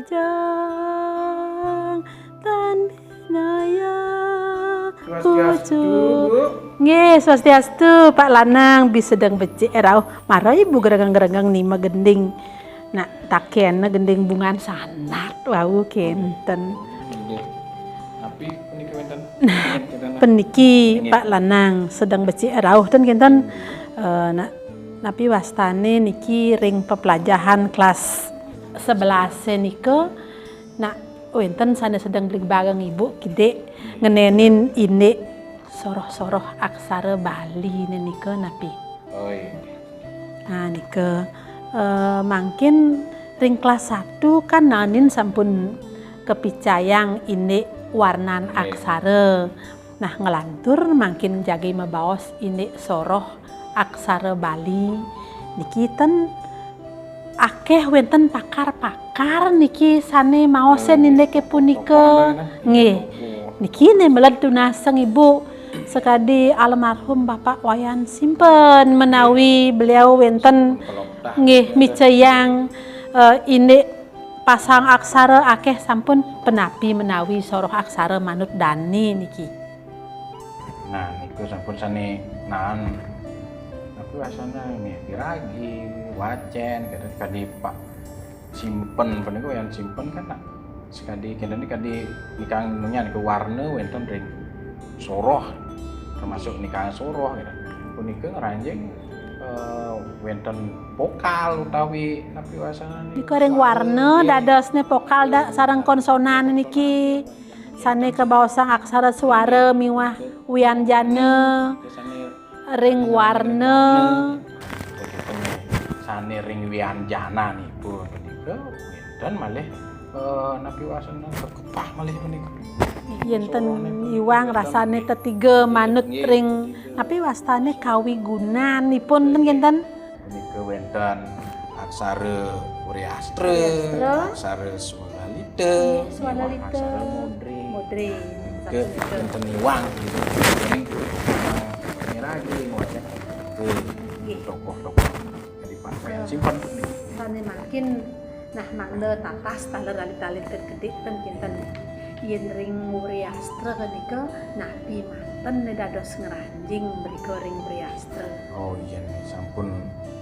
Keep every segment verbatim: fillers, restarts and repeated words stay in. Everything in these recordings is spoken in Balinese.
Jang tan binaya. Swastiastu, Bu. Nggih, swastiastu, Pak Lanang, bi sedeng becik rauh. Mara Ibu gerengeng-gerengeng nima gending. Nak taken gending bungan sanat wau kenten. Nggih. Tapi puniki wenten. Nah, puniki, Pak Lanang, sedeng becik rauh ten kenten. Eh, nak, napi wastane niki ring pepelajahan kelas sebelas nika, nak wenten sane sedeng bligbagang Ibu kidik ngenenin indik soroh-soroh aksara Bali ne nika napi? Oh, iya. Nah, nika, eh, mangkin ring kelas satu kan nanin sampun kapicayang indik warnan aksara. Nah, nglantur mangkin jagi mabaos indik soroh aksara Bali. Niki ten akeh wenten pakar-pakar niki sane maosen indike punika. Nggih. Niki ne meled tunaseng Ibu, sakadi almarhum Bapak Wayan Simpen menawi beliau wenten nggih micayang, eh, indik pasang aksara akeh sampun penapi menawi soroh aksara manut dane niki. Nah, niku sampun sane naen. Tapi wasana nggih piragi, wacen, kadi, kadi Pak Simpen punika, Wayan Simpen kan, nah, sakadi kenten kadi nikang nunyan ke warna wenten ring soroh, termasuk nikang soroh gitu. Punika ngranjing, eh, wenten vokal utawi napi wasana niki? Nika ring warna dadosne vokal da-, sareng konsonan niki. Sane kabaosang aksara suara miwah wianjana ring warna. Sane ring wianjananipun punika wenten malih, eh, napi wasana kekepah malih punika. Yen ten iwang rasane tetiga manut ring napi wastane kawigunanipun ten kenten. Punika wenten aksara Wreastra, Wreastra. Aksara Swalalita, nggih, Swalalita, miwah aksara Modre. Modre. Punika wenten iwang gitu. Ning, eh, ini lagi wacen. Nggih. Tokoh-tokoh dari Pak Wayan Simpen. Sane mangkin, nah, mangda tatas taler alit-alit kedik ten kinten. Yen ring Wreastra kenika napi manten ne dados ngranjing mrika ring Wreastra? Oh, yen sampun,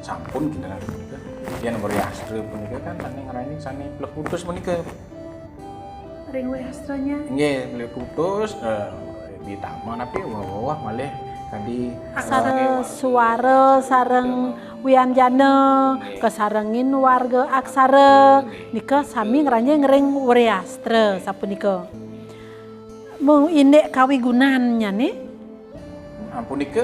sampun kinten punika. Yen Wreastra punika kan sane ngranjing sane plekutus punika. Ring Wreastranya? Nggih, plekutus, eh, ditambah napi wah-wah malih kadi aksara, eh, suara sareng wianjana, nggih, kasarengin warga aksara, nggih, nika sami ngranjing ring Wreastra sapunika. Mung indik kawigunannyane? Nah, punika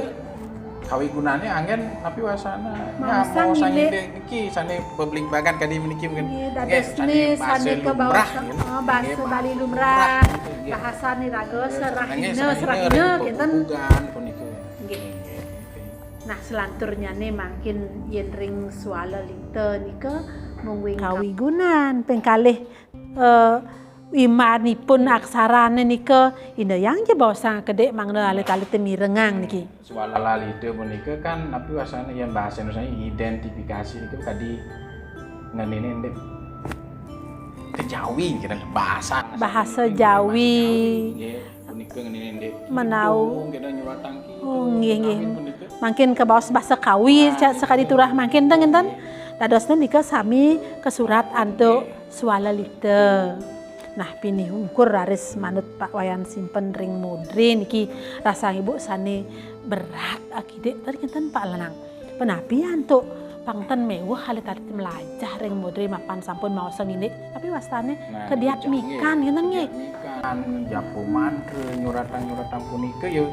kawigunane anggen napi wasana? Maosang, nah, maosang indik, indik niki sane bebligbagan kadi meniki mungkin. Nggih, nggih, dadosne sane basa sane lumrah, kabaosang, gitu. Oh, basa, nggih, Bali lumrah, lumrah, gitu, nggih. Bahasane raga, nggih, serahina, serahina, serahina, kinten. Bebugan punika. Nggih. Nggih, nggih. Nah, selanturnyane mangkin yen ring Swalalita nika mung wingkam. Kawigunan ping kalih, eh, imanipun aksarane nika, indayang ja baosang kedik mangda alit-alite mirengang niki. Swalalita punika kan napi wasane yen bahasa Indonesia identifikasi niku kadi ngeninin indik kejawi, kira bahasa. Bahasa Jawi. Nggih, punika ngeninin indik menawi. Kidung, kira nyuratang kidung, oh, nggih, nggih. Punika. Mangkin kabaos basa Kawi, nah, ca-, sakadi turah mangkin ten, ngenten. Dadosne nika sami kasurat antuk Swalalita. Nah, pinih ungkur raris manut Pak Wayan Simpen ring Modre niki rasang Ibu sane berat akidik tadi kinten Pak Lanang. Penapi antuk pang ten meweh alit-alit melajah ring Modre mapan sampun maosang indik. Tapi wastane nah, kediat mikan kinten nggih. Kediat mikan, japu mantra, nyuratang-nyuratang punika ya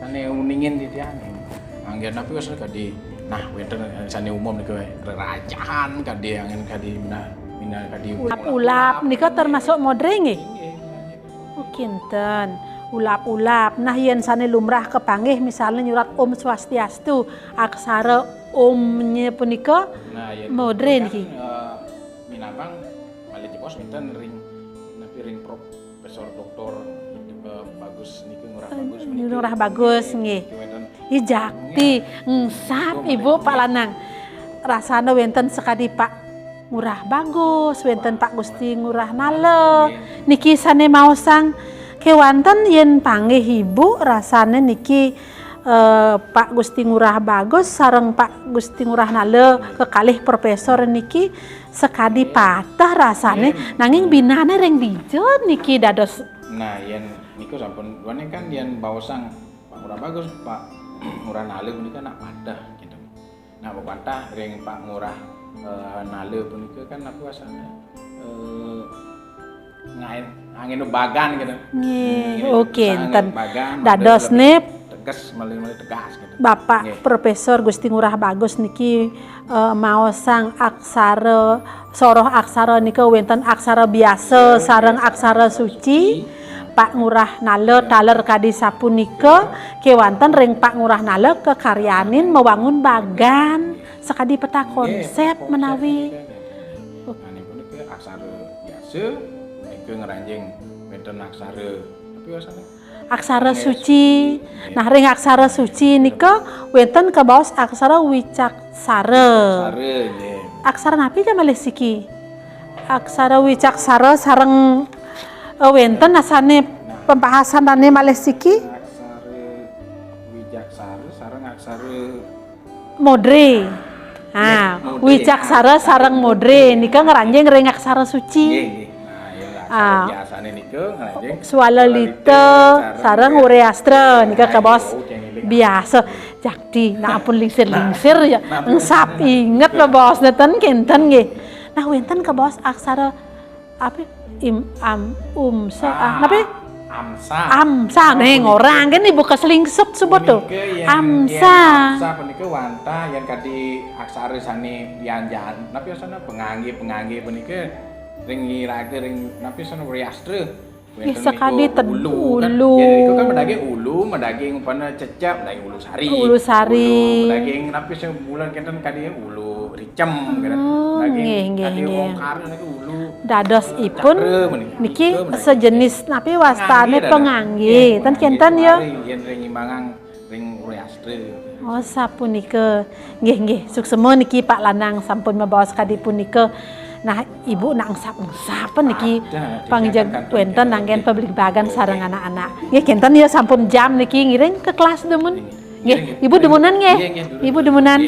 sane uningin titiang. Anggen napi wastane kadi, nah, wenten sane umum nika rerajahan kadi anggen kadi mina, mina kadi ulap-ulap nika termasuk Modre nggih? Nggih, nggih. Oh, kinten. Ulap-ulap. Nah, yen sane lumrah kepanggih misalnya nyurat Om Swastiastu, aksara omnya punika nah, yen Modre kan, niki. Eh, minabang malih jebos wenten ring napi ring Profesor Doktor, eh, Bagus niki, Ngurah Bagus niki. Ngurah Bagus nggih. Niki wenten. I jakti, nggih. Ngsap Ibu Pak Lanang. Rasane wenten sakadi Pak Ngurah Bagus, wénten Pak Gusti Ngurah Nala. Nggih. Niki sané maosang kéwanten yén panggih Ibu rasané niki, eh, Pak Gusti Ngurah Bagus sareng Pak Gusti Ngurah Nala kekalih profésor niki sakadi pateh rasané, nanging binané ring dija niki dados. Nah, yén niku sampun, duaning kan yén baosang Pak Ngurah Bagus, Pak Ngurah Nala punika nak pateh, gitu. Nah, wantah ring Pak Ngurah, eh, Nala punika kan apa asané? Eh, ngain, angin bagan gitu. Nggih, nggih, oke, sangat enten. Bagan, dadosné lebih tegas, malih, malih tegas gitu. Bapak Nggih. Profésor Gusti Ngurah Bagus niki, eh, maosang aksara, soroh aksara nika wénten aksara biasa Nggih, sareng biasa, aksara aksara suci. Suci. Pak Ngurah Nala taler kadi sapunika, kéwanten ring Pak Ngurah Nala kekaryanin mawangun bagan sakadi peta Nggih, konsép konsép menawi. Menika. Nah, niku, niku aksara biasa, niku ngranjing wénten aksara, tapi aksara aksara suci. Nggih. Nah, ring aksara suci nika wénten kabaos aksara wicaksara. Wicaksara, nggih. Aksara napi ja malih siki? Aksara wicaksara sareng, eh, wénten asané pembahasanane malih siki? Aksara wicaksara sareng aksara modré. Ah, nggih, modré. Wicaksara sareng modré nika ngranjing ring aksara suci. Nggih, nggih. Nah, ya, aksara biasane nika ngranjing Swalalita sareng Wreastra nika kabaos biasa. Jakti, nah ampun lingsir-lingsir ya. Engsap inget lho baos neten kenten nggih. Nah, wénten kabaos aksara apa? Im, am, um, sa, ah, napa? Amsa. Amsa, neng, orang kan ibu keselingsep sebut tuh. Punika yen, Amsa. Yen amsa punika wantah yen kadi aksara sane pianjan. Napa asana pengangge-pengangge punika ring iraga ring napa asana Wreastra. Nggih, wenten sakadi niku ulu, kan? Ulu. Yen niku kan medaging ulu, medaging umpama cecep, medaging ulu sari. Ulu sari. Ulu, medaging napa sing bulan kenten kadi ulu ricem, kenten. Oh, medaging nggih, nggih, kadi nggih. Ongkar niku ulu. Dadosipun cakra menika. Niki menika sejenis napi wastane pengangge, pengangge. Nggih, ten pengangge kenten ya. Yen ring imbangan ring Wreastra. Oh, sapunika. Nggih, nggih. Suksema niki Pak Lanang sampun mabaos kadi punika. Nah, Ibu nak engsap-engsap niki pangjag wenten nanggen pabligbagan sareng anak-anak. Nggih, kenten ya sampun jam niki ngiring ke kelas dumun. Nggih, Ibu dumunan nggih. Ibu dumunan.